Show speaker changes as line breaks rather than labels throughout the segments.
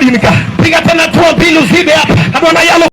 odin ka.
Piga tena hatua mbili uzibe hapa.
Adwa yalo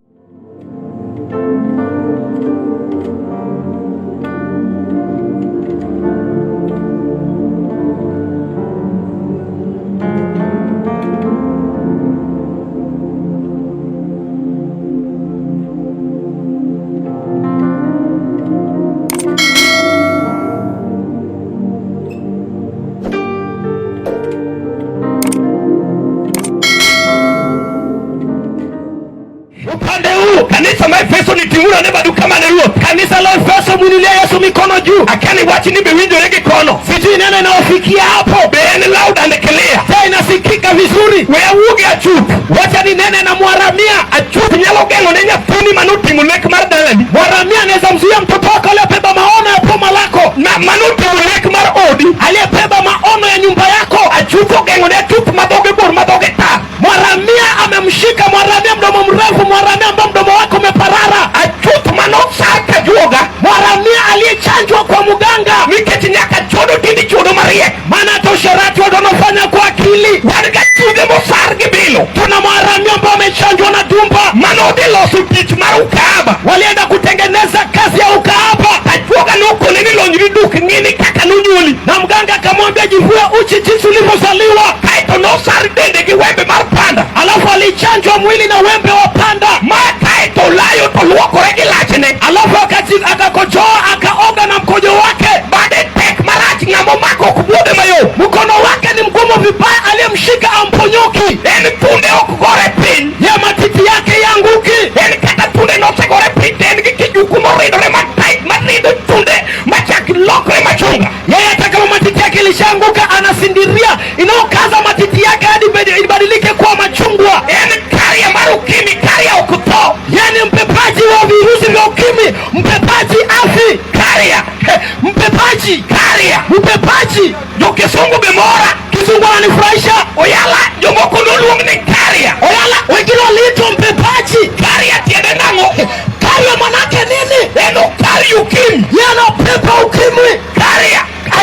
Upande huu
kanisa ma Efeso ni ting'uru ane badu kama ne Ruoth.
Kanisa la Efeso, mwinulie Yesu mikono juu.
Akia ni wach ni be winjore gi kono.
Sijui neno inaofikia hapo.
Be en loud and clear?
Je, inasikika vizuri?
We awuog e achuth.
Wacha ninene na Mwaramia.
Achuth nyalo geng'o ne nyathini manoting'o lek mar dalani.
Mwaramia anaweza mzuia mtoto wako aliyebeba maono ya boma lako,
Na manoting'o lek mar odi.
aliyebeba maono ya nyumba yako.
Achuth ogeng'o ne achuth ma dhoge bor ma dhoge tar.
Mwaramia amemshika Mwaramia mdomo mrefu, Mwaramia ambao mdomo wako umeparara.
Achuth manosar ka juoga.
Mwaramia aliyechanjwa kwa mganga,
Nikech nyaka chodo tindi chodo mariek.
maana hata usherati watu wanafanya kwa akili.
Wan ga chudhe mosar gi bilo.
Tuna mwaramia ambao amechanjwa na dumba,
Manodhi loso tich mar ukahaba.
walienda kutengeneza kazi ya ukahaba,
Achuoga nokone ni lonyri duk ng'ini kaka nonyuoli.
Na mganga akamwambia jivue uchi jinsi ulivyozaliwa.
Kaeto nosar dende gi wembe mar panda.
Alafu alichanjwa mwili na wembe wa panda,
Ma kaeto olayo to luokore gi lachne.
Alafu akakojoa akaoga na mkojo wake.
Bade tek marach ng'ama omako ok buodhe mayom.
Mkono wake ni mgumu vibaya, aliyemshika amponyoki.
En thunde ok gore piny.
Ye matiti yake yanguki.
En kata thunde nosegore piny to en gi kijuku moridore matight marido thunde machak lokre machunga.
Yeye hata kama matiti yake ilishaanguka, anasindiria inayokaza matiti yake hadi ibadilike kuwa machungwa.
En carrier mar ukimwi, carrier ok tho.
Yeye ni mpepaji wa virusi vya ukimwi, mpepaji afi.
Carrier.
Mpepaji,
Carrier.
mpepaji.
Jo kisungu be mora.
Kizungu ananifurahisha.
Oyala jomoko noluong ni carrier.
Oyala, wengine waliitwa mpepaji.
Carrier tiende nang'o?
Carrier manake nini?
En okari ukimwi.
Yeye anapepa ukimwi.
Carrier.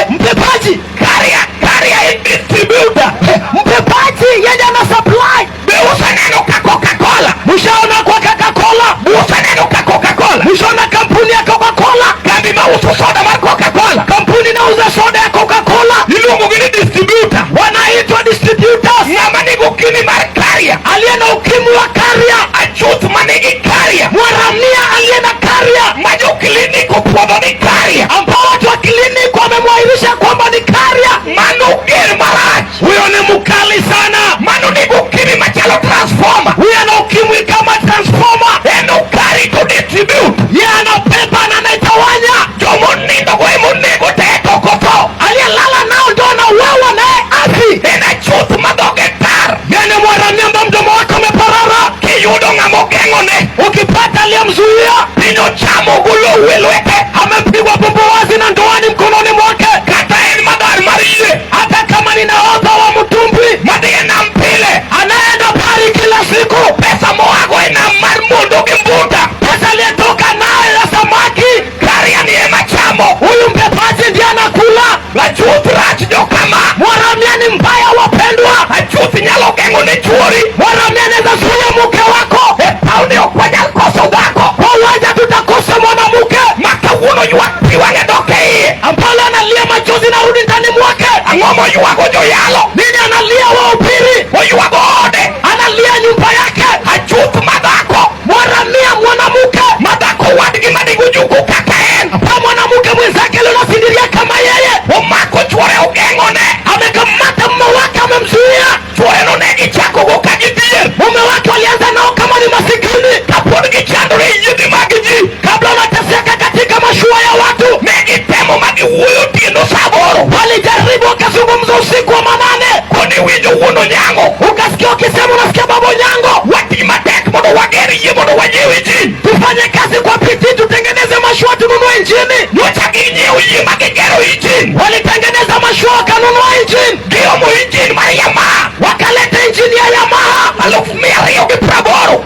Mpepaji.
Carrier. Carrier en distributor.
Mpepaji yeye ana supply.
Be useneno ka Coca-Cola?
Mshaona kwa Coca-Cola?
Be useneno ka Coca-Cola?
Mshaona kampuni ya Coca-Cola?
Kambi mauso soda mar Coca-Cola.
Kampuni inauza soda ya Coca-Cola.
Iluongo gi ni distributor.
Wanaitwa distributors.
Ng'ama nigi ukimwi mar carrier.
Aliye na ukimwi wa carrier.
Achuth manigi carrier.
Mwaramia aliye na carrier.
Ma jo klinik opuodho ni carrier.
Ambao watu wa kliniki wamemwahirisha kwamba ni carrier.
Mano ger marach.
Huyo ni mkali sana.
Mano nigi ukimwi machalo transformer.
Huyo ana ukimwi kama transformer.
En okari to distribute.
Yeye anapepa na anaitawanya.
Jomonindogo emonego te to ok otho.
Aliyelala nao ndo anauawa naye afi.
En achuth ma dhoge tar.
Yeye ni mwaramia ambao mdomo wake umeparara.
Kiyudo ng'ama ogeng'one.
Ukipata aliyemzuia,
Piny ochamo golowu e lwete.
Amepigwa bumbuwazi na ndoani mkononi mwake.
Kata en madar mar yie.
Hata kama ni nahodha wa mtumbwi
Madhi e nam pile.
Anaenda pari kila siku.
Pesa moago e nam mar mondo gi mbuta.
Pesa aliyetoka nayo ya samaki,
Carrier ni ema chamo.
Huyu mpepaji ndiye anakula.
Achuth rach jokama.
Mwaramia ni mbaya, wapendwa.
Achuth nyalo geng'o ne chuori.
Mwaramia anaweza zuia mke wako.
E paw ne ok wanyal koso dhako.
Kwa uwanja tutakosa mwanamke.
Ma kawuono ywak pi wang'e dok e iye.
Ambalo analia machozi narudi ndani mwake.
Ang'o moywago joyalo?
Nini analia wahubiri?
Oywago ode.
Analia nyumba yake.
Achuth madhako.
Mwaramia mwanamke.
Madhako wadgi manigi ojuku kaka en.
Pa mwanamke mwenzake lolosindiria kama yeye.
Omako chuore ogeng'one.
Amekamata mume wake amemzuia.
Chuore no ne gichakogo ka gidhier.
Mume wake walianza nao kama ni masikini.
Kapod gichandore e yiedhi mag ji.
Kabla wanateseka katika mashua ya watu.
Ne gitemo ma giwuoyo otieno sa aboro.
Walijaribu wakazungumza usiku wa manane.
Koni winjo wuon Onyango.
Ukasikia ukisema, unasikia baba Onyango.
Wati matek mondo wager yie mondo wanyiew injin.
Tufanye kazi kwa bidii, tutengeneze mashua, tununue injini.
Nyocha ginyiewo yie ma gigero injin.
Walitengeneza mashua wakanunua injini.
Giomo injin mar Yamaha.
Wakaleta injini ya Yamaha
280,000.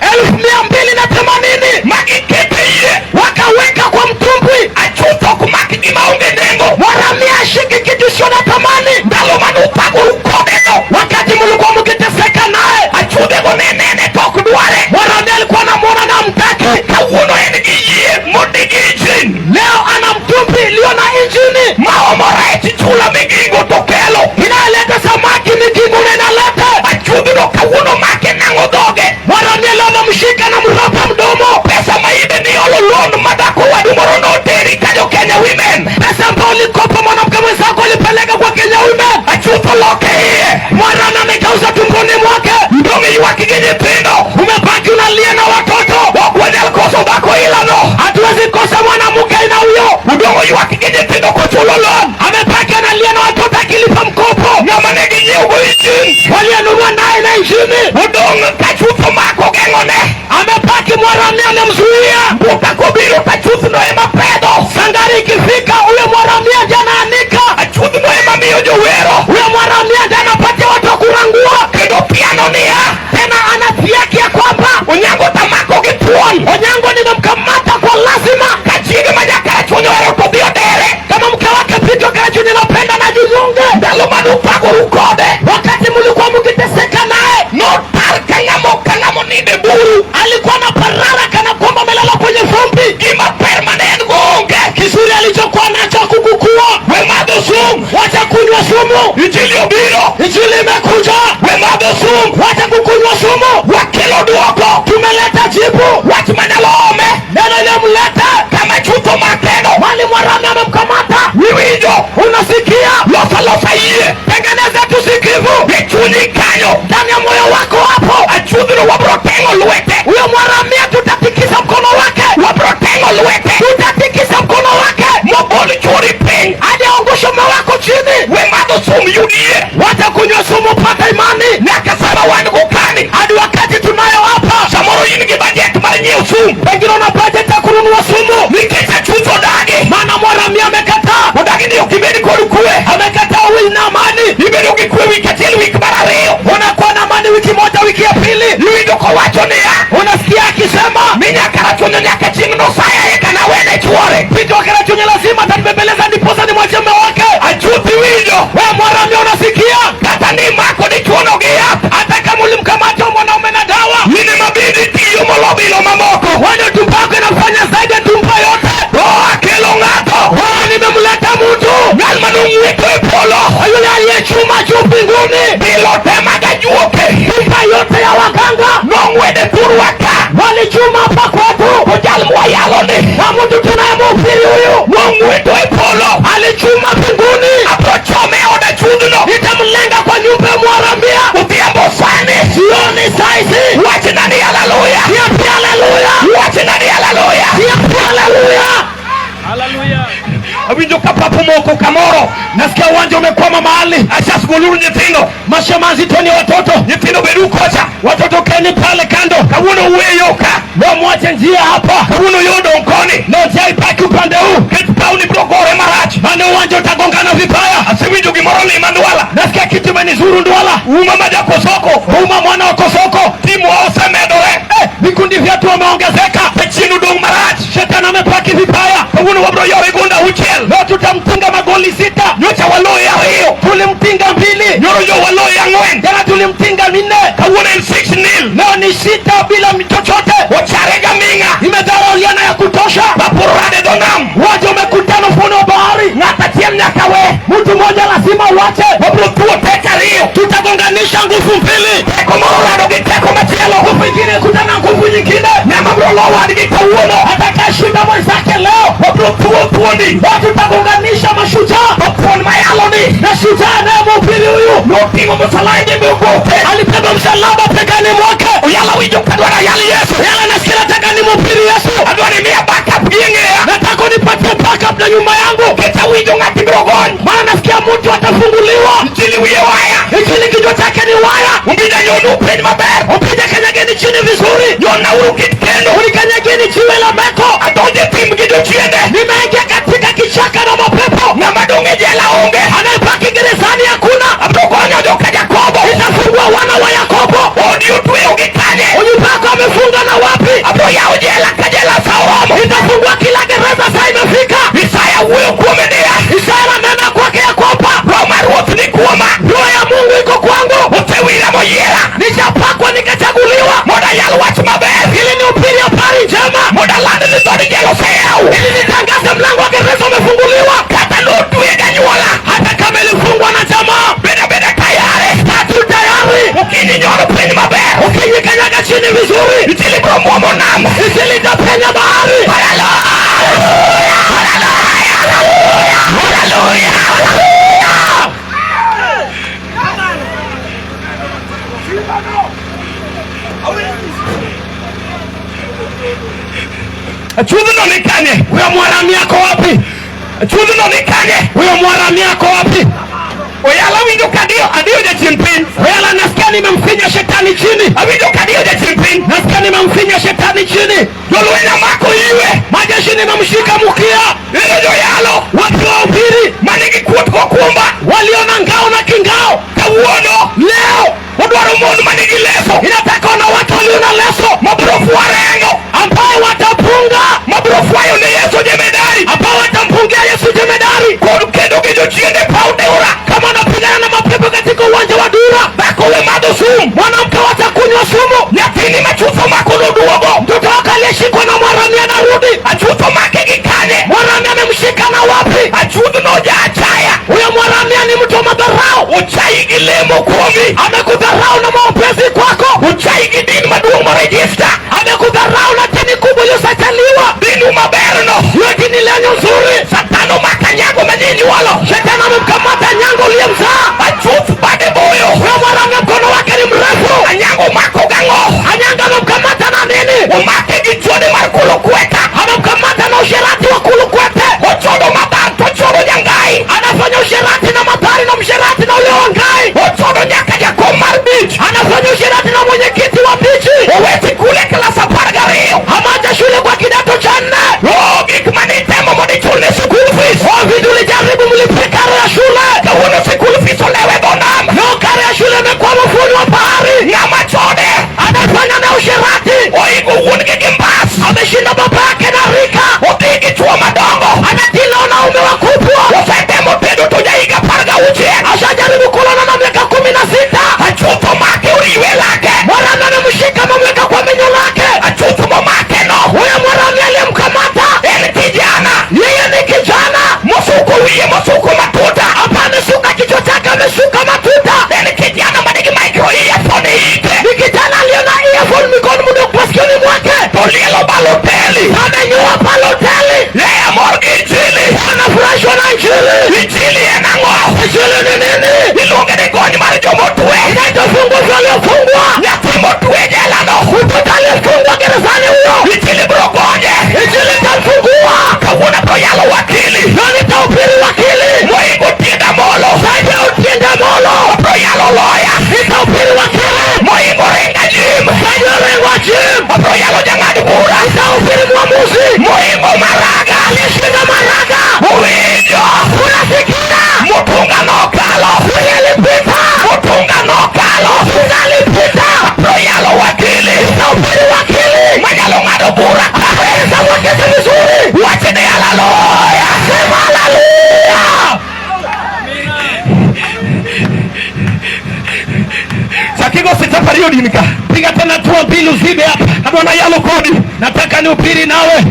280,000.
Ma gikete yie.
Wakaweka kwa mtumbwi.
Achuth ok mak gima onge nengo.
Mwaramia ashiki kitu sio na thamani.
Ndalo manuthagoru kodeno.
Wakati mlikuwa mkiteseka naye,
Achudhe engine.
Leo ana mtumbwi iliyo na injini.
Ma omo rech chula Migingo to kelo.
Inayoleta samaki Migingo na inaleta.
Achudhno kawuono make nang'o dhoge.
Mwaramia leo amemshika na mrapa mdomo.
Pesa ma ibe niolo loan ma dhako wadu moro noteri ka jo Kenya Women.
Pesa ambayo ulikopa mwanamke mwenzako alipeleka kwa Kenya Women.
Achutho loke iye.
Mwarana amegeuza tumboni mwake.
Dong' ywak gi nyithindo.
Umebaki unalia na watoto.
Ok wanyal koso dhako ilano.
Hatuwezi kosa mwanamke aina huyo.
Udong' ywak gi nyithindo kochulo loan.
Amebaki analia na watoto akilipa mkopo.
Ng'ama ne ginyiewo go engine.
Waliyenunua naye na injini.
Odong' ka chutho mako geng'one.
Amebaki mwaramia amemzuia.
Mbuta kobiro to achuthno ema pedho.
Sangari ikifika, huyo mwaramia ndiye anaanika.
Achudhno ema miyo jowero.
Huyo mwaramia ndiye anapatia watu wa kurangua.
Kendo piano niya.
Tena anatiaki ya kwamba
Onyango tamako gi thuon.
Onyango nimemkamata kwa lazima.
Ka chiege ma jakarachuonyo ohero to dhi odere.
Kama mke wake Pito Karachuonyo anapenda na jinyonge.
Ndalo manupagoru kode.
Wakati mlikuwa mkiteseka naye,
Notar ka ng'amo ninde buru.
Alikuwa na parara kana kwamba amelala kwenye vumbi.
Gima ber mane en go onge.
Kizuri alichokuwa nacho kukukua.
We madho sum.
Wacha kunywa sumu.
Injili obiro.
Injili imekuja.
We madho sum.
Wacha kukunywa sumu.
Wakelo duoko.
Tumeleta jibu.
Wach manyalo ome.
Neno iliyomleta
Kama chutho makeno.
wali mwarami amemkamata.
Iwinjo.
Unasikia?
Losa losa yie.
Tengeneza tusikivu
E chunyi kanyo.
Ndani ya moyo wako hapo.
Achudhno wabro teng'o lwete.
Huyo mwaramia tutatikisa mkono wake.
Wabro teng'o lwete.
Tutatikisa mkono wake
Mogol chuori piny.
Hadi aangushe mume wako chini.
We madho sum yudie.
Wacha kunywa sumu, pata imani.
Nyaka sama wan go kani.
Hadi wakati tunayo hapa.
Samoro in gi budget mar nyiewo sum.
Pengine una budget ya kununua sumu,
Nikech achudho odagi.
Maana mwaramia amekataa.
Odagi ni ok ibed kod kwe.
Amekataa uwe na amani.
Ibedo gi kwe wik achiel wik mar ariyo.
Unakuwa na amani wiki moja, wiki ya pili.
Iwinjo kowacho niya.
Unasikia akisema
Ni nyakarachuonyo nyaka chieng' nosaya eka nawene chuore.
Pito Karachuonyo lazima atanibembeleza ndiposa nimwachie mume wake.
Achuth iwinjo.
Wewe mwaramia unasikia?
Kata ni mako dichuono gi yath.
Hata kama ulimkamata mwanaume na dawa,
In ema bende itiyo molo bilo mamoko.
Wewe tumbako inafanya zaidi ya tumba yote.
Roho akelo ng'ato.
Roho nimemleta mtu.
Ng'at manong'weto e polo.
Yule aliyechuma juu mbinguni.
Bilo te mag ajuoke.
Tumba yote ya waganga
Nong'wede thurwa ka.
Walichuma hapa kwetu.
To jal mwayalo ni.
Na mtu tunayemhubiri huyu
Nong'weto e polo.
Alichuma mbinguni.
Abro chome e od achudhno.
Nitamlenga kwa nyumba ya mwaramia.
Odhiambo sani.
Jioni saizi.
Wachna ni haleluya.
Niambie haleluya.
Wachna ni haleluya.
Niambie haleluya.
Awinjo ka pap omoko kamoro.
Nasikia uwanja umekwama mahali.
Achas goluru nyithindo.
Mashemazi toni watoto.
Nyithindo bedu kocha.
Watoto keni pale kando.
Kawuono uweyo ka.
Leo mwache njia hapa.
Kawuono yo odong' koni.
Leo njia ibaki upande huu.
Ket pawni biro gore marach.
Maana uwanja utagongana vibaya.
Asewinjo gimoro lima Ndwala.
Nasikia kitu imenizuru Ndwala.
Uma ma jakosoko.
Uma mwana wa Kosoko.
Timwa osemedore.
Vikundi vyetu wameongezeka.
Jachien odong' marach.
Shetani amepaki vibaya.
Kawuono wabro yore gonda auchiel.
Leo tutamtinga magoli 6.
Nyocha waloye ariyo.
Tulimtinga 2.
Nyoro jo waloye 4.
Jana tulimtinga 4.
Kawuono en 6-0.
Leo ni 6 bila chochote.
Ochare gaming'a.
Imedharauliana ya kutosha.
Bapurade dho nam.
Waje umekutana ufuoni wa bahari.
Ng'at achiel nyaka we.
Mtu mmoja lazima uache.
Wabro thuo teko ariyo.
Tutagonganisha nguvu mbili.
Teko moro rado gi teko machielo.
Nguvu ingine kutana nguvu nyingine.
Ng'ama bro lo wadgi kawuono.
Atakayeshinda mwenzake leo.
Wabro thuo thuondi.
Watu tutagonganisha mashujaa.
To thuon mayalo ni.
Na shujaa anayemhubiri huyu
Noting'o msalaba e goke.
Alibeba msalaba begani mwake.
Oyala winjo kadwaro ayal Yesu.
Yala nasikia nataka nimhubiri Yesu.
Adwaro imiya backup gi e ng'eya.
Nataka unipatie backup na nyuma yangu.
Nikech awinjo ng'at ibiro gony.
Maana nasikia mtu atafunguliwa.
Injili wiye waya.
Injili kichwa chake ni waya.
Umbija nyonu piny maber.
Umbija kanyageni chini vizuri.
Nyona uru kit kendo.
Ulikanyageni jiwe la meko.
Adonje thim gi jochiende.
Nimeingia katika kichaka na mapepo.
Ng'ama dong' e jela onge.
Anayebaki gerezani hakuna.
Abiro gonyo joka Jakobo.
Nitafungua wana wa Yakobo.
Odi otweyo gi kanye.
Unyumbako amefunga na wapi?
Abiro yawo jela ka jela sa oromo.
Nitafungua kila gereza saa imefika.
Isaya wuoyo kuome niya.
Isaya ananena kwake ya kwamba
Roho mar Ruoth ni kuoma.
Roho ya Mungu iko kwangu.
Osewira moyiera.
Nishapakwa nikachaguliwa.
Mondo ayal wach maber.
Ili nihubiri habari njema.
Mondo aland ni dhood jela oseyaw.
Ili nitangaze Sasa mlango wa gereza umefunguliwa.
Kata notwe ganyuola.
Hata kama ilifungwa na jamaa,
Beda beda tayari.
tatu tayari.
Okinyi nyono piny maber.
Ukinyikanyaga chini vizuri,
Injili biro muomo nam.
Injili itapenya bahari.
Haleluya! Haleluya! Haleluya! Achudhno ni kanye?
Huyo mwarami ako wapi?
Achudhno ni kanye?
Huyo mwarami ako wapi?
Oyala winjo kadiyo adiyo jachien piny.
Oyala, nasikia nimemfinya shetani chini,
Awinjo kadiyo jachien piny.
nasikia nimemfinya shetani chini.
Jolweny amako iwe.
Majeshi nimemshika mkia.
Ero joyalo
Watu wahubiri
manigi kuot gokumba.
walio na ngao na kingao,
Kawuono
leo
odwaro mon manigi leso
inataka wanawake walio na leso
mabiro fwarengo
ambao watapunga,
mabiro fwayo ne Yesu jemedari
ambao watampungia Yesu jemedari,
kod kedo gi jochiende paw Dura.
kama wanapigana na mapepo katika uwanja wa Dura.
Dhako we madho sum.
Mwanamke watakunywa sumu,
Nyathini machutho mako noduogo.
mtoto wako aliyeshikwa na mwarami anarudi.
Achutho make gi kanye?
Mwarami amemshika na wapi?
Achudhno ja achaya.
Huyo mwaramia ni mtu wa madharau,
Ochayi gi lemo kuomi.
amekudharau na maombezi kwako,
Ochayi gi din maduong' morejista.
amekudharau na dini kubwa iliyosajiliwa.
Dinu maberno.
Hiyo dini lenye nzuri.
Satan omako anyango manyinywolo.
Shetani amemkamata nyango uliyemzaa.
Achuth bade boyo.
Huyo mwaramia mkono wake ni mrefu.
Anyango omako gang'o?
Anyanga amemkamata na nini?
Omake gi chode mar kulukweta.
Amemkamata na usherati wa kulukwete.
Ochodo mabar tochodo jangai.
Anafanya usherati na mabari na msherati na ule wangai.
Ochodo nyaka jakom mar beach.
Anafanya usherati na mwenyekiti wa bichi.
Owe sikule klas 12.
Hamaja shule kwa kidato cha nne.
Oh, gik manitemo mondo ichulne school fees.
Oh, vitu ulijaribu mlipe karo ya shule.
Kawuono school fees olewe dho nam.
Leo karo ya shule imekuwa mfuni wa bahari.
Ng'ama chode.
Anafanya na usherati.
Oingo wuon gi gi mbas.
Ameshinda baba yake na rika.
Odhi gi chuo madongo.
Anatila wanaume wakubwa.
Osetemo tedo to jahiga 16.
Ashajaribu kulala na miaka 16.
Achutho make oriwe lake.
Mwarami amemshika amemweka kwa menyo lake.
Achutho momake no.
Huyo mwarami aliyemkamata
En kijana.
yeye ni kijana
Mosuko wiye mosuko matuta.
hapa, amesuka kichwa chake, amesuka matuta.
En kijana manigi micro earphone e ite.
Ni kijana aliye na earphone mikono mdogo masikioni mwake,
To lielo Balotelli.
amenyoa Balotelli.
Yeye amor gi Injili.
Anafurahishwa na Injili.
Injili en ang'o?
Injili ni nini?
Iluonge ni gony mar jomotwe.
Inaitwa fungu za waliofungwa.
Nyathi motwe jela no.
Mtoto aliyefungwa gerezani huyo,
Injili biro gonye.
Injili itamfungua.
Kawuono abiro yalo wakili.
Na nitahubiri wakili
Moingo Tienda Molo.
zaidi ya Otiende Amolo.
Abiro yalo loya.
Nitahubiri wakili
Moingo Ringa Jim.
zaidi ya Orengo Jim.
Abiro yalo jang'ad bura.
Nitahubiri mwamuzi
Moingo Maraga.
aliyeshinda Maraga.
Uwinjo.
Unasikia?
Mutunga nokalo.
Yeye alipita.
Mutunga nokalo.
Mutunga alipita.
Abiro yalo wakili.
Nitahubiri wakili
Manyalo ng'ado bura kare.
anaweza mwakesi vizuri.
Wach ni haleluya.
Sema haleluya.
Chakigo sita pariyo din ka.
Piga tena hatua mbili uzibe hapa.
Adwa nayalo kodi.
Nataka nihubiri nawe.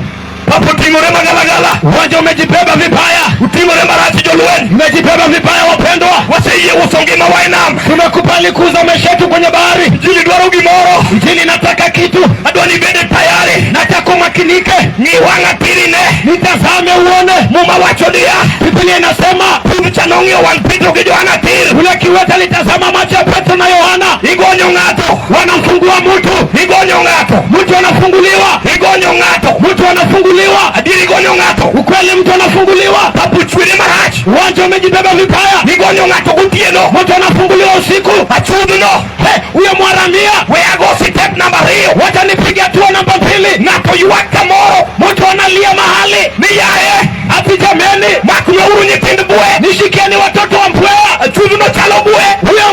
Pap oting'ore magalagala.
Uwanja umejibeba vibaya,
Oting'ore marach jolweny.
umejibeba vibaya wapendwa.
Waseyie uso ngimawa e nam.
Tumekubali kuuza maisha yetu kwenye bahari.
Injili dwaro gimoro.
Injili nataka kitu,
Adwa ni ibede tayari.
nataka umakinike,
Ng'i wang'a tir ine.
nitazame uone.
Muma wacho niya.
Biblia inasema
Pudh cha nong'iyo wang' Petro gi Johana tir.
ule kiwete alitazama macho ya Petro na Yohana.
Igonyo ng'ato.
Wanamfungua mtu,
Igonyo ng'ato.
mtu anafunguliwa,
Igonyo ng'ato.
mtu anafunguliwa.
Adier igonyo ng'ato.
Ukweli, mtu anafunguliwa.
Pap ochwere marach.
Uwanja umejibeba vibaya,
Igonyo ng'ato gotieno.
mtu anafunguliwa usiku.
Achudhno.
He, huyo mwaramia,
We ago step namba ariyo.
wacha nipige hatua namba 2.
Ng'ato ywak kamoro.
Mtu analia mahali
Ni yaye.
ati jameni,
Maknauru nyithind bwe.
nishikieni watoto wa mbweha.
Achudhno chalo bwe.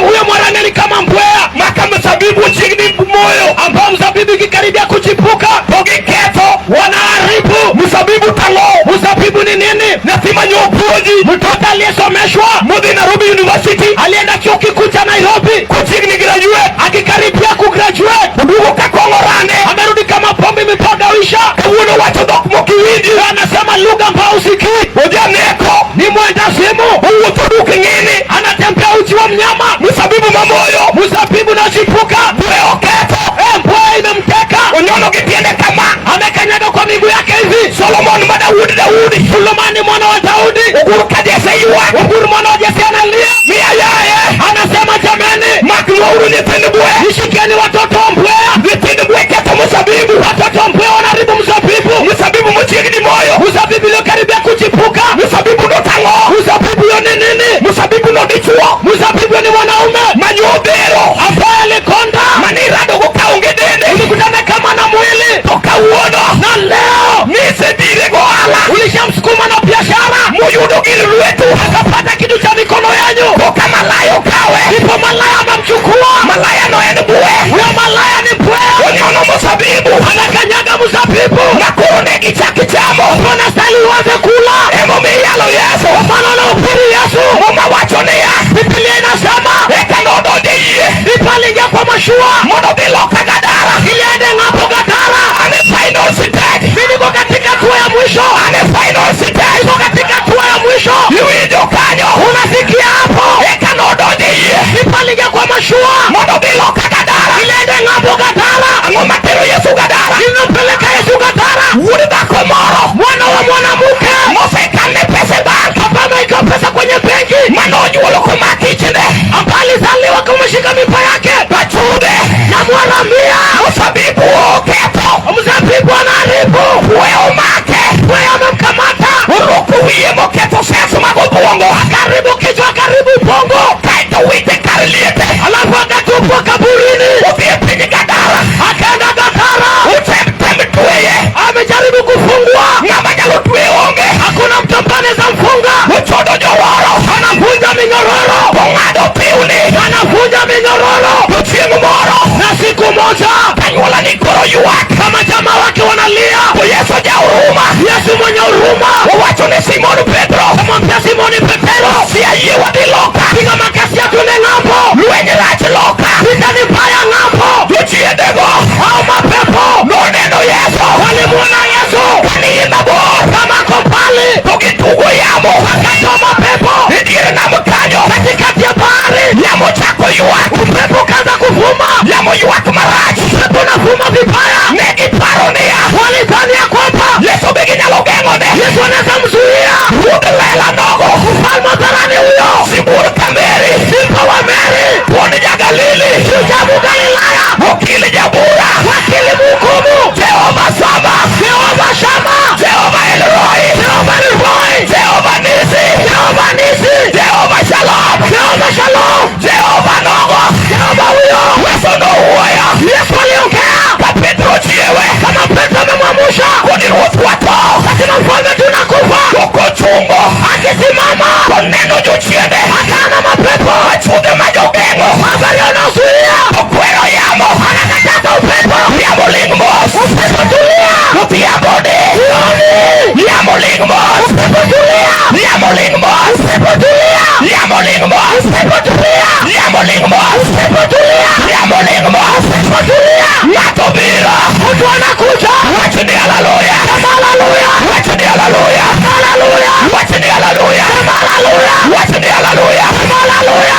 Huyo mwaramia ni kama mbweha
Maka mzabibu chiegni moyo.
ambao mzabibu ikikaribia kuchipuka
To giketho.
wanaharibu.
Mzabibu tang'o.
Mzabibu ni nini?
Nyathi manyo opuonji.
Mtoto aliyesomeshwa
Modhi Nairobi University.
alienda chuo kikuu cha Nairobi,
Kochiegni graduate.
akikaribia kugraduate
Oduogo ka kong'o rane.
amerudi kama pombe. kwamba imepagawisha.
Kawuono wacho dhok mokiwinji.
Anasema lugha ambayo husikii.
Ojaneko.
Ni mwendawazimu.
Owuotho duk ng'ini.
Anatembea uchi wa mnyama.
Mzabibu mamoyo.
Mzabibu unaochipuka.
Bwe oketho.
Mbweha imemteka.
Onyono gi tiende kama.
Amekanyaga kwa miguu yake hivi.
Solomon ma Daudi Daudi.
Sulemani mwana wa Daudi.
Ogur ka Jesse ywak.
Ogur mwana wa Jesse analia.
Miya yaye.
Anasema jameni,
Maknwauru nyithind bwe.
nishikieni watoto wa mbweha.
Nyithind bwe ketho mzabibu.
Watoto wa mbweha wanaharibu mzabibu.
Mzabibu mochiegni moyo.
Mzabibu iliyokaribia kuchipuka.
Mzabibu no tang'o.
Mzabibu hiyo ni nini?
Mzabibu no dichuo.
Mzabibu ni mwanaume
Manyodhero.
ambaye alikonda.
Manirado go kaonge dende.
Ulikutana kama na mwili,
To kawuono.
na leo
Nisedhire gohala.
ulishamsukuma na biashara,
Moyudo gir lwetu.
akapata kitu cha mikono yenyu.
Koka malaya okawe.
Ndipo malaya amemchukua.
Malaya no en bwe.
Huyo malaya ni mbweha,
Onyono mzabibu.
anakanyaga mzabibu.
Makoro ne gichak chamo.
Wanastahili uanze kula.
Emomiyo iyalo Yesu.
Kwa maana unahubiri Yesu.
Muma wacho niya.
Biblia inasema
Eka nodonjo e yie.
ndipo aliingia kwa mashua
Mondo odhi loka Gadara.
ili aende ng'ambo Gadara.
An e final stage.
Mimi niko katika hatua ya mwisho,
An e final stage.
niko katika hatua ya mwisho.
Iwinjo kanyo.
Unasikia hapo?
Eka nodonjo e yie.
Ndipo aliingia kwa mashua
Mondo odhi loka Gadara.
ili aende ng'ambo Gadara.
Ang'o matero Yesu Gadara?
Ninampeleka Yesu Gadara,
Wuod dhako moro.
mwana wa mwanamke
Mosekanne pesa e bank.
ambaye ameweka pesa kwenye benki,
Manonyuolo komak ichne.
ambaye alizaliwa kumeshika mimba yake
Bachudhe.
na mwaramia.
Mzabibu oketho.
Mzabibu anaharibu,
Bwe omake.
mbweha amemkamata,
Oroko wiye moketho sense mag obwongo.
karibu kichwa, karibu ubongo,
Kaeto wite kar liete.
alafu akatupwa kaburini,
Odhi e piny Gadara.
akaenda Gadara.
Otem tem tweye.
Amejaribu kufungwa,
Ng'ama nyalo tweye onge.
hakuna mtu ambaye anaweza mfunga.
Ochodo nyororo.
Anavunja minyororo,
Ong'ado piwni.
anavunja minyororo.
To chieng' moro.
Na siku moja
Kanyuola ni koro ywak.
kama jamaa wake wanalia,
To Yesu jahuruma.
Yesu mwenye huruma
Owacho ne Simon Petro.
amwambia Simoni Petero,
Si ayie wadhi loka.
piga makasia twende ng'ambo,
Lweny rach loka.
vita ni mbaya ng'ambo.
Jochiendego.
Hao mapepo
Noneno Yesu.
walimuona Yesu
Kanie mabor.
kama ako mbali,
To gitugo yamo.
wakatoa mapepo
E dier nam kanyo.
katikati ya bahari.
Yamo chako ywak.
Upepo ukaanza kuvuma,
Yamo ywak marach.
upepo unavuma vibaya.
Ne giparo niya.
Walidhani ya kwamba
Yesu be ginyalo geng'one.
Yesu anaweza mzuia
Ruodh lela nogo.
mfalme hadharani huyo,
Sibuor kameri.
simba wa Meri,
Thuon ja-Galili.
shujaa Galilaya,
Okil jabura.
wakili mhukumu,
Jehova Sama.
Jehova Shama,
Jehova Elroy.
Jehova Elroy,
Jehova Nisi.
Jehova Nisi,
Jehova Shalom.
Jehova Shalom,
Jehova nogo.
Jehova huyo.
Yesu nowuoyo.
Yesu aliongea
Ka Petro chiewe.
kama Petro amemwamusha,
Koni ruoth watho.
kasema mfalme, tunakufa.
Kokochungo.
Akisimama
Koneno jochiende.
akaana mapepo,
Achudhe ma jogeng'o.
habari wanaozuia,
Okwero yamo.
anakataza upepo,
Yamo ling' mos.
upepo tulia,
Odhiambo de.
jioni,
Yamo ling' mos.
upepo tulia,
Yamo ling' mos.
upepo tulia,
Yamo ling' mos.
upepo tulia,
Yamo ling' mos.
upepo tulia,
Yamo ling' mos.
upepo tulia.
Ng'ato biro.
Mtu anakuja,
Wach ni haleluya.
sema haleluya,
Wach ni haleluya.
haleluya,
Wach ni haleluya.
sema haleluya,
Wach ni haleluya.
sema haleluya.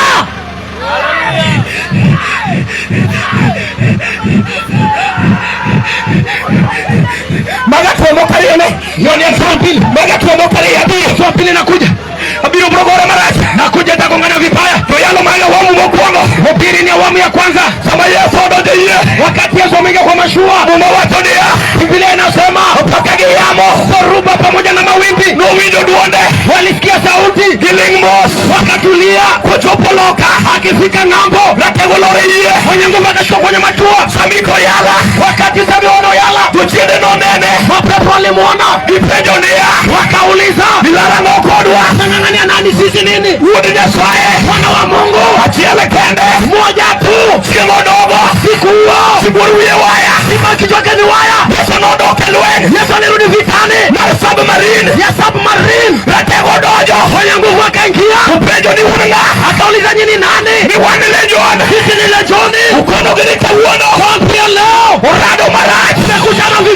Maga tuomo kariyo ne.
Hiyo ni hatua mbili.
Maga tuomo kariyo abiro.
Hatua mbili nakuja,
Abiro bro gore marach.
nakuja, nitagongana vibaya.
To yalo maga awamu mokwongo.
Hubiri ni awamu ya kwanza.
Sama Yesu odonjo e yie.
Wakati Yesu ameingia kwa mashua,
Muma wacho niya.
Biblia inasema
Apaka gi yamo.
dhoruba pamoja na mawimbi
Nowinjo duonde.
walisikia sauti,
Giling' mos.
wakatulia.
Kochopo loka.
Akifika ng'ambo,
Ratego lor e yie.
mwenye nguvu akashuka kwenye mashua.
Samiko yala.
Wakati Simeoni yala,
Jochiende nonene.
mapepo walimuona,
Gipenjo niya.
wakauliza,
Ilaro ang'o kodwa.
tunang'ang'ania nani sisi nini?
Wuod Nyasaye.
Mwana wa Mungu
Achiel kende.
mmoja tu.
Chieng' odogo.
Siku huo
Sibuor wiye waya.
simba kichwa chake ni waya.
Yesu nodok e lweny.
Yesu alirudi vitani
Mar submarine.
ya submarine,
Ratego odonjo.
mwenye nguvu akaingia,
Openjo ni un ng'a.
akauliza nyinyi nani?
Ni wan Legion.
Sisi ni Legioni.
Ukono gi ni kawuono.
Kuanzia leo
Orado marach.
tumekutana vibaya.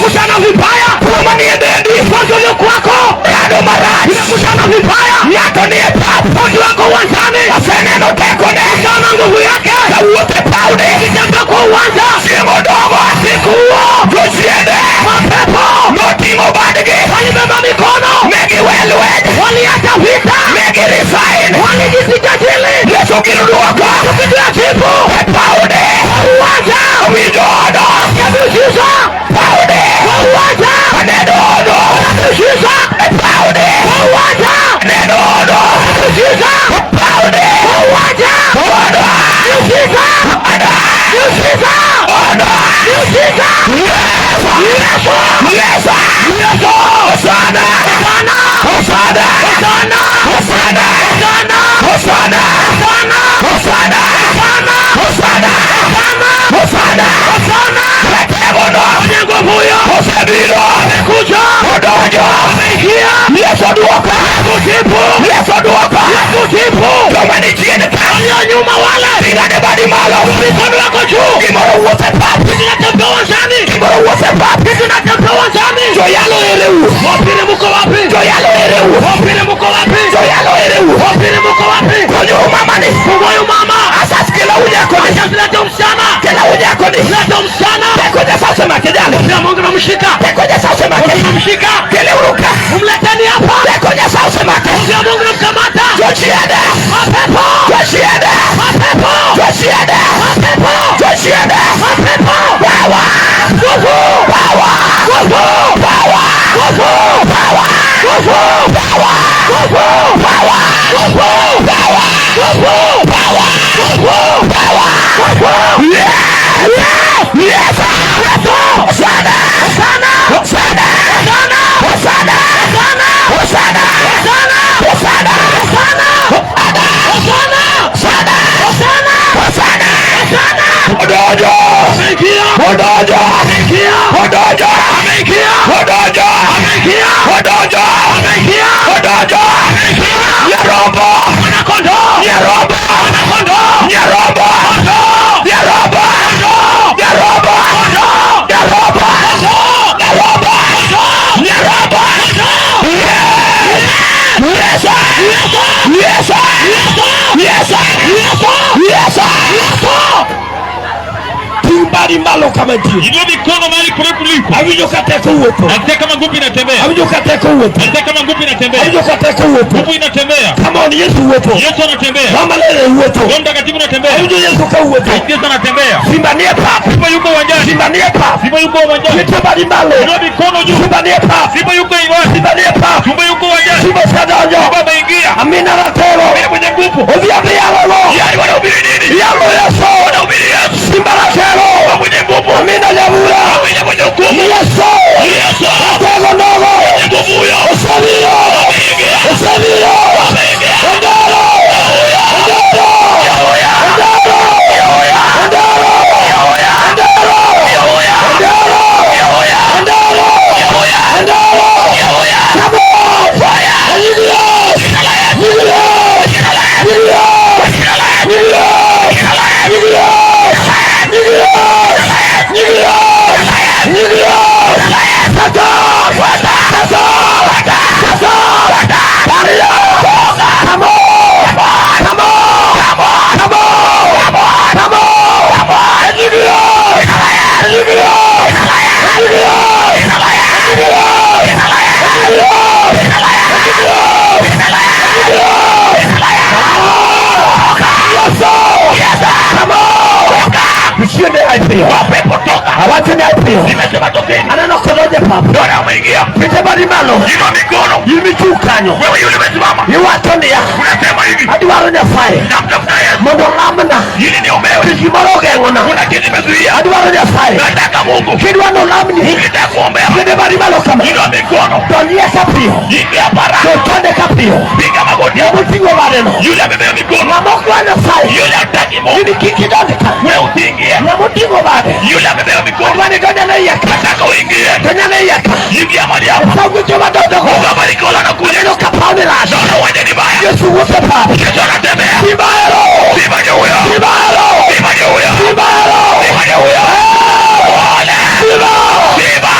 Imekushana vibaya.
Tuo manie dendi.
Ugonjwa ulio kwako
Rado marach.
imekushana vibaya.
Ng'ato nie pap.
Ugonjwa wako uwanjani,
Aseneno tekone.
ushaona nguvu yake
Kawuotho e pawne.
ikitembea kwa uwanja.
Chieng' odogo.
Siku huo
Jochiende.
mapepo
Noting'o badgi.
walibeba mikono,
Ne giwe lweny.
waliacha vita,
Ne gi resign.
walijisajili.
Yesu gino duoko.
Tukituyajibu
E pawne.
uwanja
Awinjo hono.
ya miujiza
Pawne.
kwa uwanja
Aneno hono.
miujiza
E pawne.
kwa uwanja
Aneno hono.
miujiza
Pawne.
kwa uwanja
Hono.
miujiza
Hono.
miujiza
Hono.
miujiza.
Yesu.
Yesu
Yesu.
Yesu
Hosana.
Hosana
Hosana.
Hosana
Hosana.
Hosana
Hosana.
Hosana
Hosana.
Hosana
Hosana.
Hosana
Hosana.
Hosana.
Rategono.
Mwenye nguvu huyo
Osebiro.
amekuja,
Odonjo.
ameingia.
Yesu duoka.
Kujibu
Yesu duoka.
kujibu
Joma ni chien ka.
walio nyuma wale,
Ting'ane badi malo.
mikono yako juu,
Gimoro wuotho e pap.
kinatembea uwanjani,
Gimoro wuotho e pap.
kinatembea uwanjani.
Joyalo ere u.
Wapili muko wapi?
Joyalo ere u.
Wapili muko wapi?
Joyalo ere u.
Wapili muko wapi?
Konyo mamani.
Huyu mama
Asas kila unyakoni.
acha tulete msichana,
Kila unyakoni.
lete msichana.
Teko Nyasaye osemake jalo.
Ya Mungu namshika,
Teko Nyasaye osemake.
namshika,
Kele uruka.
mleteni hapa.
Teko Nyasaye osemake.
Ya Mungu namkamata.
Jochiende.
Mapepo,
Jochiende.
mapepo,
Jochiende.
mapepo,
Jochiende.
mapepo.
Power.
Nguvu,
Power.
nguvu,
Power.
nguvu,
Power.
nguvu,
Power.
nguvu,
Power.
nguvu,
Power.
nguvu,
Power.
nguvu,
Power.
nguvu.
Yes. Yes. Hosana.
Hosana,
Hosana.
Hosana,
Hosana.
Hosana,
Hosana.
Hosana,
Hosana.
Hosana,
Hosana.
Hosana,
Hosana.
Hosana,
Hosana.
Hosana.
Odonjo.
Ameingia,
Odonjo.
ameingia,
Odonjo.
ameingia,
Odonjo.
ameingia,
Odonjo.
ameingia,
Odonjo.
ameingia.
Nyarombo.
Mwana kondoo,
Nyarombo.
mwana kondoo,
Nyarombo.
kondoo,
Nyarombo.
kondoo,
Nyarombo.
kondoo,
Nyarombo.
kondoo,
Nyarombo.
kondoo,
Nyarombo.
kondoo.
Yes. Yes. Yes. Yes. Yes.
Yesu.
Ting badi malo kama entie.
Inua mikono mahali kurefu liko.
Awinjo ka teko wuotho.
Nasikia kama nguvu inatembea.
Awinjo ka teko wuotho.
Nasikia kama nguvu inatembea.
Awinjo ka teko wuotho.
Nguvu inatembea.
Come on, Yesu wuotho.
Yesu anatembea.
Roho Maler wuotho.
Roho Mtakatifu anatembea.
Awinjo Yesu ka wuotho.
Yesu anatembea.
Simba nie pap.
Simba yuko uwanjani.
Simba nie pap.
Simba yuko uwanjani.
Keto badi malo.
Inua mikono juu.
Simba nie pap.
Simba yuko uwanjani.
Simba nie pap.
Simba yuko uwanjani.
Simba osedonjo.
Simba ameingia.
Amina ratero.
Yeye mwenye nguvu.
Odhi adhi yalo.
Yeye wanahubiri nini?
Yalo Yesu.
Wanahubiri Yesu.
Simba ratero.
Mwenye nguvu.
Amina jabura.
Yeye mwenye nguvu.
Yesu.
Yesu.
Ratego nogo.
Mwenye nguvu huyo.
Osebiro.
Ameingia.
Osebiro.
Ameingia.
Ondoro. Ondoro. Ondoro. Ondoro. Ondoro. Ondoro. Ondoro. Ondoro. Come on. Fire. Yes. Yes. Yes. Yes. Yes. Yes. Yes. Satan. Satan. Satan. Mario. Come on. Come on. Come on. Come on. Yes. Yes. Usiende IPO.
Mapepo toka.
Awacho ni IPO.
Nimesema tokeni.
Aneno kodonje pap.
Bwana ameingia.
Pite badi malo.
Inua mikono.
Imichung' kanyo.
Wewe yule umesimama.
Iwacho niya.
Unasema hivi.
Adwaro Nyasaye
Namtafuta Yesu
mondo olamna.
ili niombewe.
Kik gimoro ogeng'ona.
Kuna kitu imezuia.
Adwaro Nyasaye.
Nataka Mungu.
Kidwa nolamni.
Ukitaka kuombewa.
Pite badi malo kama.
Inua mikono.
Donjie ka piyo.
Ingia baraka.
Dochonde ka piyo.
Piga magoti.
Ng'ama oting'o badeno.
Yule amebeba mikono.
Ng'ama ok dwa Nyasaye.
Yule hataki Mungu.
In kik idonj ka.
Wewe usiingie.
Ng'ama oting'o bade.
Yule amebeba mikono.
Adwa ni donjane iye ka.
Nataka uingie.
Donjane iye ka.
Ingia mahali hapa.
Sauti joma donjogo.
Mungu abariki wale wanakuja.
Aneno ka paw ni lach.
Naona uwanja ni baya.
Yesu wuotho e pap.
Yesu anatembea.
Simba ero.
Simba ni huyo.
Simba ero.
Simba ni huyo.
Simba ero.
Simba ni huyo. Ole.
Simba.
Simba.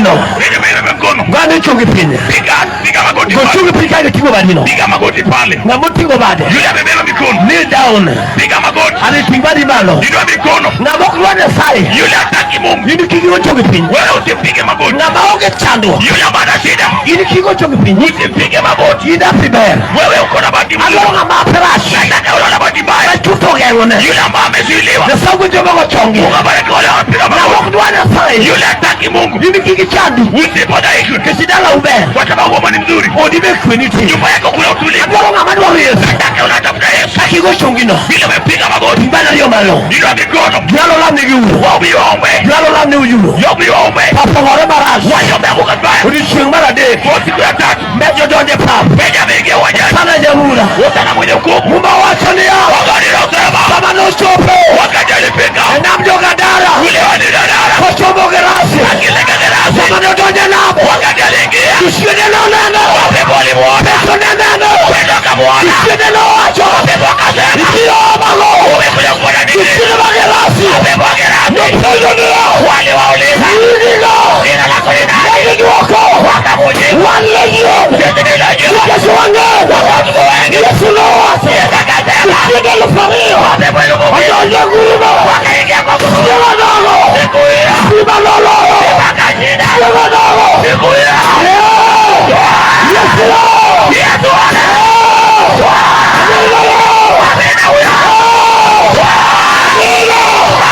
badino.
Mwenye amebeba mkono.
Gane chongi piny.
Piga, piga magoti
Go
pale.
chongi piny kae ting'o badino.
Piga magoti pale.
Ng'ama oting'o bade.
Yule amebeba mikono.
Kneel down.
Piga magoti.
Ani ting' badi malo.
Inua mikono.
Ng'ama ok dwar Nyasaye.
Yule hataki Mungu.
In kik igo chongi piny.
Wewe usipige magoti.
Ng'ama onge chandruok.
Yule ambaye ana shida.
In kik igo chongi piny.
Usipige magoti.
In happy ber.
Wewe uko na bahati nzuri.
Adwaro ng'ama hape rach.
Nataka ule ana bahati mbaya.
Ma chuth ogeng'one.
Yule ambaye amezuiliwa.
Nyasaye gwedho jogo chongi.
Mungu abariki wale wanapiga
Ng'ama
magoti.
ok dwar Nyasaye.
Yule hataki Mungu.
In kik ichandi.
Usipodhaishwe.
Nikech dalau ber.
Kwa sababu wewe ni mzuri.
Odi be kwe nitie.
Nyumba yako kuna utulivu.
Adwaro ng'ama dwaro Yesu.
Nataka unatafuta Yesu.
Kaka igo chongino.
Vile umepiga magoti.
Bana yo malo.
Inua mikono.
Jalo lamne gi uro.
Waumbi waombe.
Jalo lamne uyuro.
Waumbi waombe.
Pap ogore marach.
Wacha umeanguka vibaya.
Odiochieng' mar adek.
Kwa siku ya tatu.
Mejo donjo e pap.
Benjamin ingia uwanjani.
Sana nyamura.
Wote na mwenye hukumu.
Muma wacho niya.
Wakati unasema.
Sama nochopo.
Wakati alifika.
E nam jogadara.
Yule wa Gadara.
Kochomo Gerasi.
Akilenga Gerasi.
Sama nodonjo e nam.
Wakati aliingia.
Jochiende noneno.
Wapepo walimuona.
Petro ne neno.
Petro akamuona.
Jochiende nowacho.
Wapepo akasema.
Ibiro omago.
Umekuja kuona nini?
Jochiende mag Gerasi.
Wapepo wa Gerasi.
Nopenjo niya.
Waliwauliza.
In ing'o?
Jina lako ni nani?
Negidwoko.
Wakamujibu.
Wan legion.
Sisi ni legion.
Nikech wang'eny.
Watu wengi.
Yesu nowacho.
Yesu akasema.
Jochiende 2,000.
Wapepo 2,000.
Odonjo e gurube.
Wakaingia kwa nguruwe.
Chieng' onogo.
Siku hiyo.
Simba noloyo.
Wakashinda.
Chieng' onogo.
Siku hiyo.
Yesu lo.
Yesu ana. Amina huyo.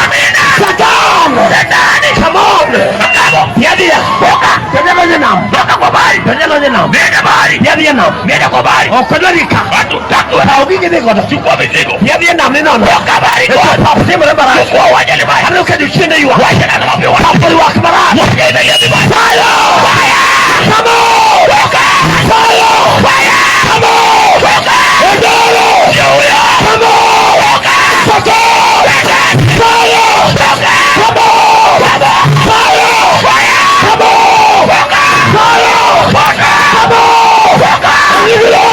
Amina.
Satan.
Shetani.
Come on.
Makamo.
Yadia.
Toka.
Donjo e nam.
Toka kwa bahari.
Donjo e nam.
Nenda bahari.
Yadhi e nam.
Nenda kwa bahari.
Ok odwar ka.
Hatutaki wewe.
Kaw gigi idhi godo.
Chukua mizigo.
Yadhi e nam ni nono.
Toka bahari
E
kwanza.
pap timore marach.
Chukua uwanja ni bahari.
Aneno ka jochiende ywak.
Wacha na mapepo.
Pap oywak marach.
Wacha inalia vibaya.
Fire!
Fire!
Come on!
Toka!
Fire!
Fire!
Come on!
Toka!
Endoro!
Ndio huyo.
Come on!
Toka!
Satan!
Shetani!
Fire!
Toka!
Come on!
Baba!
Fire!
Fire!
Come on!
Toka!
Fire!
Toka!
Come on!
Toka!
Igilo!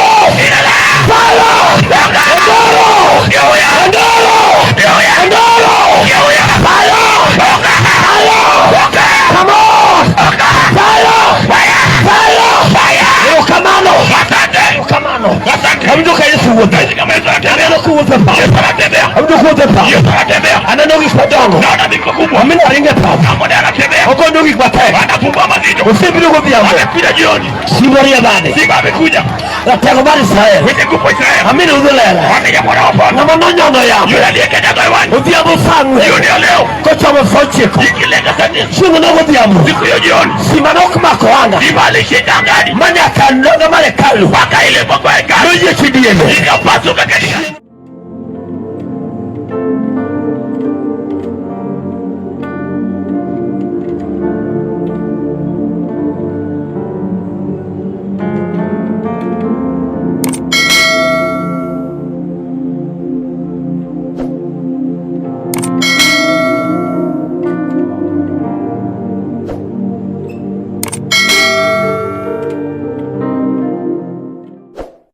Inala!
Fire!
Toka!
Endoro!
Ndio huyo.
Endoro!
Ndio huyo.
Endoro!
Ndio huyo.
Fire!
Toka!
Fire!
Toka!
Come on!
Toka!
Fire!
Fire!
Fire!
Fire!
Erokamano!
Asante!
Erokamano!
Asante!
Awinjo ka Yesu wuotho.
Naishi kama Yesu anatembea.
Aneno kowuotho e pap.
Yesu anatembea.
Awinjo kowuotho e pap.
Yesu anatembea.
Aneno gik madongo.
Naona miko kubwa.
Amino ringo e pap.
Namwona anatembea.
Ogondo gik matek.
Anafungua mazito.
Osebiro godhiambo.
Amekuja jioni.
Simba orie bade.
Simba amekuja.
Ratego mar Israel.
Mwenye nguvu wa Israeli.
Amino udhi lela.
Amekuja mwana wa Bwana.
Ng'ama nonyono yamo.
Yule aliyekanyaga hewani.
Odhiambo saa ang'wen.
Jioni ya leo.
Kochomo saa ochiko.
Ikilenga saa tisa.
Chieng' no godhiambo.
Siku hiyo jioni.
Simba nokmako anga.
Simba alishinda angani.
Manyaka noga mar hekalu.
Mpaka ile kwa hekalu.
Noyiecho diende.
Ikapasuka katika.